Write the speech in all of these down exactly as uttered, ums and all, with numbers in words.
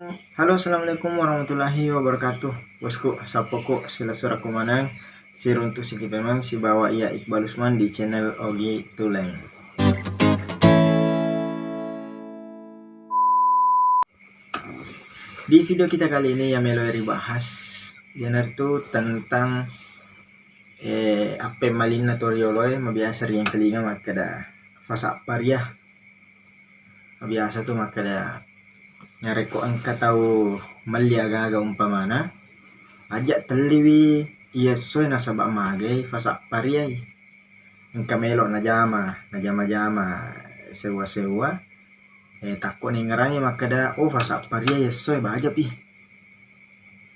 Halo, assalamualaikum warahmatullahi wabarakatuh. Bosku, sappoko silessurekku maneng, siruntu siki pemeng sibawa iya Iqbal Usman di channel Ogi Tuleng. Di video kita kali ini yang melo ribahas, iyanaritu tentang, eh, appemmalinna to rioloe mabiasa riengkalinga makkeda fasa paria. Mabiasa tu makkeda, narekko engka tau melli aga-aga umpamana, aja telliwi iye essoe nasaba magai fasa pariai. Engka melo najama, najama-jama sewa-sewa, eh, takko nengngerangi makkeda, "Oh, fasa paria iye essoe, bajapi."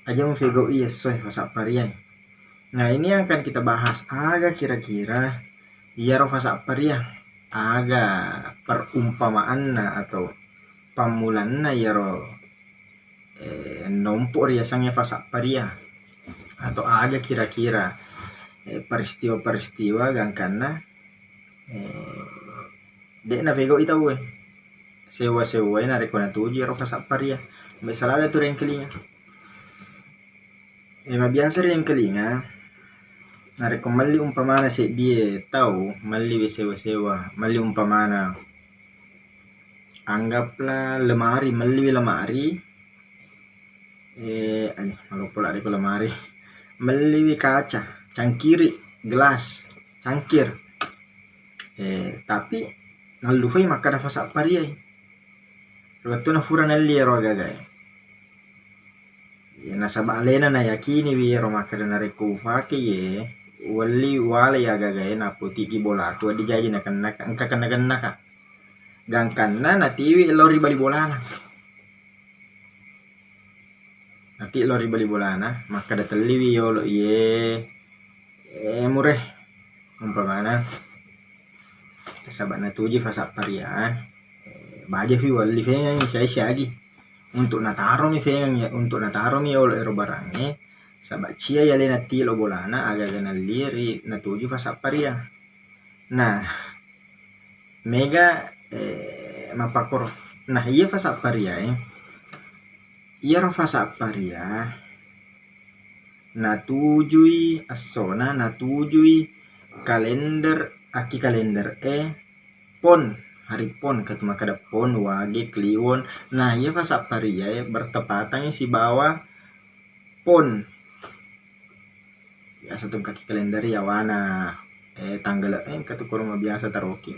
Aja mufegau'i iye essoe fasa pariai. Nah, ini akan kita bahas aga kira-kira iyaro fasa paria, aga perumpamaanna atau pammulanna iyaro, eh, nompo riasengnge fasa paria, atau aga kira-kira, eh, peristiwa-peristiwa gangkanna, eh, de'na pegau'i tauwe. Sewa-sewae narekko natuju iyaro fasa paria. Mbe salada tu riengkalinga. Eh, mabiasa riengkalinga, narekko melli umpamana seddie tau, melliwi sewa-sewa, melli umpamana, anggaplah lemari, melliwi lemari, eh, aja, maloppo ladde'ku lemari, melliwi kaca, cangkiri, gelas, cangkir. Eh, tapi nallufai makkeda fasa pariai. Ri wettuna fura nelli ero aga-agae. Iya, nasaba alena nayakiniwi ero makkeda narekko ufake ye, uwelli walai aga-agae, napotiki bolaku, wedding jaji nakenna-, engka kenna-kennaka. Gangkanna natiwi lao ri bali bolana. Nati lao ri bali bolana, makkeda telliwi yolo iye, eh, mure. Umpamana, saba natuju fasa paria, eh, bajafi walli fengengngi, siagi-siagi. Untuk nataromi fengeng ya, untuk nataromi yolo ero barangnge, saba cia yalena tilo bolana, aga-aga nallie ri natuju fasa paria. Nah, mega, eh, mappakoro. Nah, iya fasa paria, eh. Iyaro fasa paria natujui essona, natujui kalender, akki kalender e Pon, hari Pon, engka tu makkeda Pon, Wage, Kliwon. Nah, iya fasa paria e bertepatangngi sibawa Pon. Biasa tu engkaki kalender yawana, eh, tanggala, eh, engka tu koro mabiasa taroki.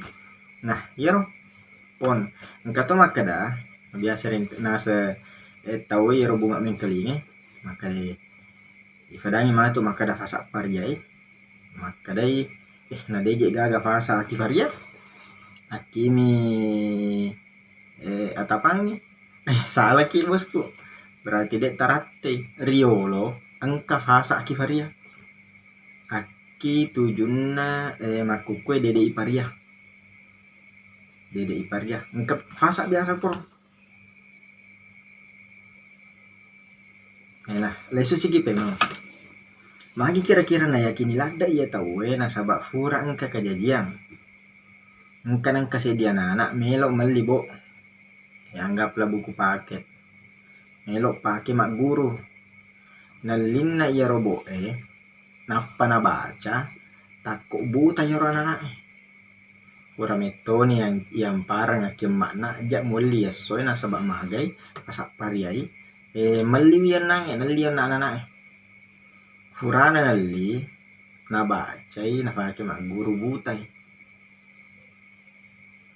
Nah, iyaro Pon. Engka to makkeda, biasa ring-, nase, eh, tau iyaro bunga mengkalinge, makkeda, ifadangi matu makkeda fasa paria e. Makkedai, "Eh, nadeje gaga fasa ki faria? Akkimi, eh, atapangngi." Eh, salaki, bosku. Berarti de tarattei. Riolo engka fasa ki faria. Akki tujunna, eh, makkukkue dede iparia. Dede iparia. Engka fasa biasa poro. Nah, lesu sigi pemeng. Magi kira-kira nayakini ladde iya tauwe nasaba fura engka kajajiang. Engka nengka seddi anak-anak melo melli bo. Eh, anggaplah buku paket. Melo pake magguru. Nellinna iyaro bo e, nappa nabaca, takko buta iyaro anak-anak e. Pura mettoni yang, iyampareng akki emma'na, aja muelli essoe nasaba magai, pasappariai, eh, melliwi ennangnge, nelli onna anak-anak e. Furana nelli, nabacai, nafake magguru, butai.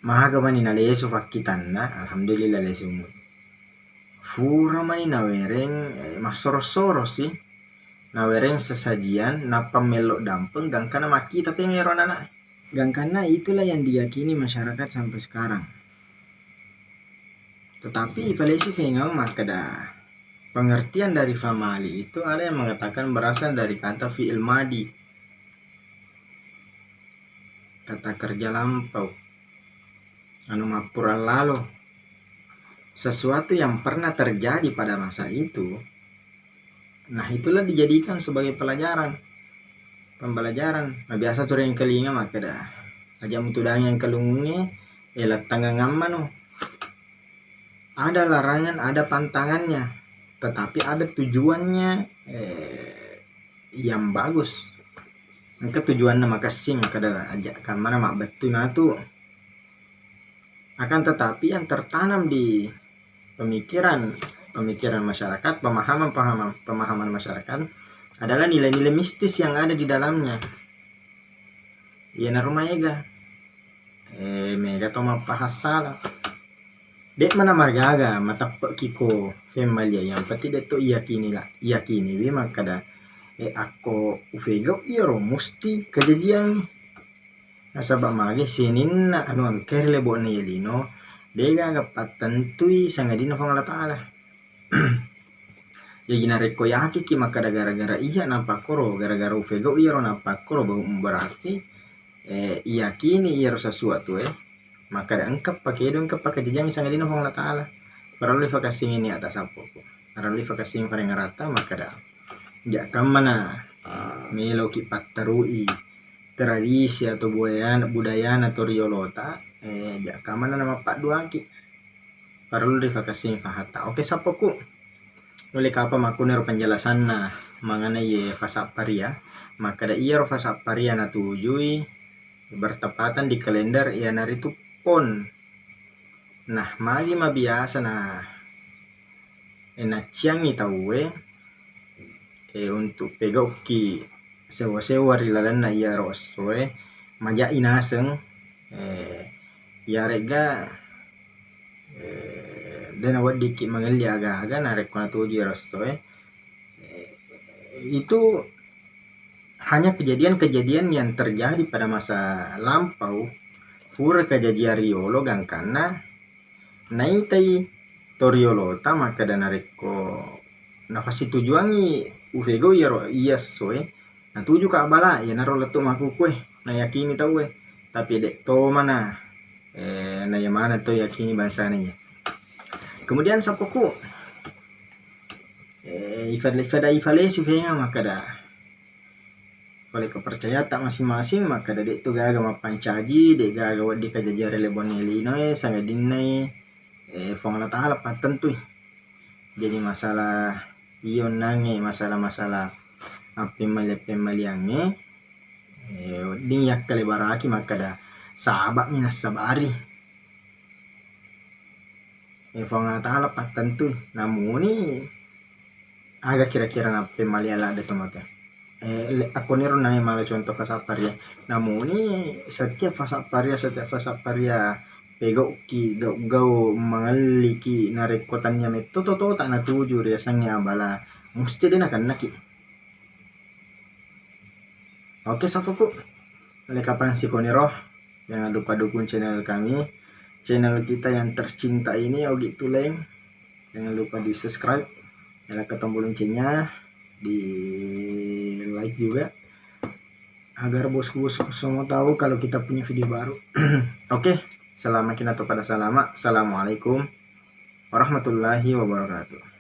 Maga mani nalesu fakkitanna, alhamdulillah lesu mui. Fura mani nawereng, eh, massoro-soro si, nawereng sesajian, nappa mello dampeng, gangkana makkita pengero anak-anak. Gangkanna itulah yang diyakini masyarakat sampai sekarang. Tetapi ipalesi fengau makkeda, pengertian dari famali itu ada yang mengatakan berasal dari kata fi'il madi, kata kerja lampau, anu mappura lalo, sesuatu yang pernah terjadi pada masa itu. Nah, itulah dijadikan sebagai pelajaran. Pembelajaran. Nah, biasa tu riengkalinga makkeda, "Aja mutudangi engkalungungnge, eh, lattangang ammano." Ada larangan, ada pantangannya, tetapi ada tujuannya, eh, yang bagus. Engka tujuanna makessing, kada aja kammana mabbettui matu. Akan tetapi yang tertanam di pemikiran, pemikiran masyarakat, pemahaman-pemahaman, pemahaman masyarakat adalah nilai-nilai mistis yang ada di dalamnya. Iyanaro maega. Eh, mega to mappahang sala. De'mana margaga mateppe'ki ko femmalia, yang penting de to iyakini la, iyakiniwi makkada, eh, akko ufegau iyaro musti kejajiang. Nasaba magi sininna anu engka ri lebo'na iye lino, degaga pattentui sangadinna Puang Allah Taala. Jaji narekko yakiki makkada gara-gara iya napakkoro, gara-gara ufegau iyaro napakkoro, berarti, eh, iyakini iyaro sesuatu e, makkada engka pakedo, engka pakejajiang sangadinna Puang Allah Taala. Parellu ifakassingi niatta sappoku. Parellu ifakassingi parengngerata makkada, ja kammana meloki patterui tradisi atau budayana, budayana to riolota, eh, ja kammana namappadduangki. Parellu rifakassingi fahatta. Oke, sappoku. Nulle kapa makkuniro penjelasanna mengenai fasapparia. Makkada iyaro fasapparia natujui bertepatan di kalender, iyanaritu Pon. Nah, magi mabiasa na, eh, nacciangi tauwe, eh, untuk pegauki sewa-sewa ri lalenna iyaro essoe, majai naseng, eh, iyaregga, eh, de naweddikki mangelli aga-aga narekko natuju iyaro essoe. Eh, itu hanya kejadian-kejadian yang terjadi pada masa lampau, pura kejadian riolo gangkanna naitai to riolota makkada narekko nafassitujuangngi ufegau iyaro iya essoe, natujuka abala, iyanaro lettu makkukue, nayakini tauwe. Tapi de tomana, eh, naya maneng to yakini bangsana iya. Kemudian sappoku, eh, ifada-, ifada-, ifalesi fenga makkada pole kepercayatta masing-masing, makkada de tu gaga mappancaji, de gaga wedding kajajiang ri lebo'na linoe, sangadinna, eh, Puang Allah Taala pattentui. Jadi masalah iyonnangnge, masalah-masalah appemmali-, appemmaliangnge, eh, wedding yakkalebaraki makkada, saba'mi nassabari. Eh, Puang Allah Taala pattentui. Namuni aga kira-kira nappemmaliang ladde tomatoa? Eh, le-, akkoniro nae mala contoh fasapparia. Namuni setiap fasapparia, setiap fasapparia pegauki, gau-gau mangelliki, narekko tania metto totota natuju riasengnge abala, musti de nakennaki. Oke, sappoku. Lekapang sikoniro. Jangan lupa dukung channel kami. Channel kita yang tercinta ini, Ogi Tuleng. Jangan lupa di-subscribe. Nyalakan tombol loncengnya, di-like juga. Agar bosku-bosku semua tahu kalau kita punya video baru. Oke, selama kita pada salama. Assalamualaikum warahmatullahi wabarakatuh.